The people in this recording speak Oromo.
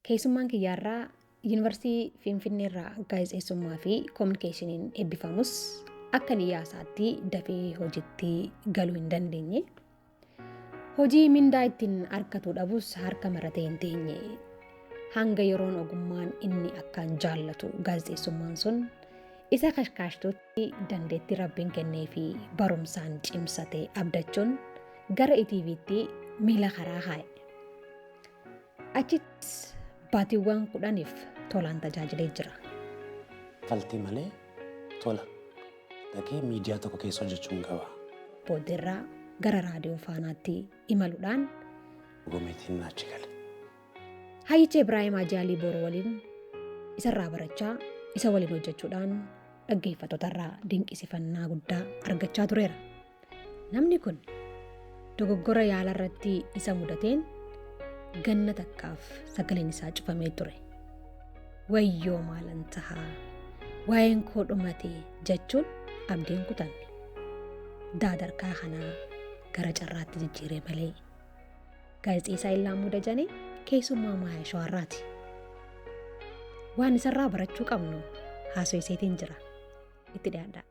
Keessummaan kiyyaarraa Yuunivarsiitii Finfinneerraa gaazexeessummaa fi koominikeeshiniin eebbifamus akka niyyaa isaatti dafee hojiitti galuu hin dandeenye. Hojii mindaa ittiin argatu dhabus harka maratee hin teenye. Hanga yeroon ogummaan inni akkaan jaallatu gaazexeessummaan sun isa kashkaashtutti dandeettii Rabbiin kennee fi barumsaan cimsate abdachuun gara ETV'tti miila karaa kaa'e. Achittis baatiiwwan 10f tolaan tajaajilee jira. Faltii malee tola dhaqee miidiyaa tokko keessa hojjechuun qaba. Booddeerraa gara Raadiyoo Faanaatti imaluudhaan Gomeetiin achi gale. Hayyicha Ibraahim Hajii Alii Booroo waliin isarraa barachaa isa waliin hojjechuudhaan dhaggeeffattoota dinqisifannaa guddaa argachaa tureera. Namni kun dogoggora yaala irratti isa mudateen ganna takkaaf sagaleen isaa cufamee ture. Wayyoo maalan tahaa, waa'een koo dhumate jechuun abdiin kutanne. Daadarkaa kanaa gara carraatti jijjiiree malee. Gaazexeessaa Illaamuu Dajanee keessummaa Maayaa Shawarraati. Waan isarraa barachuu qabnu haasoo iseetiin jira. Itti dhiyaadhaa.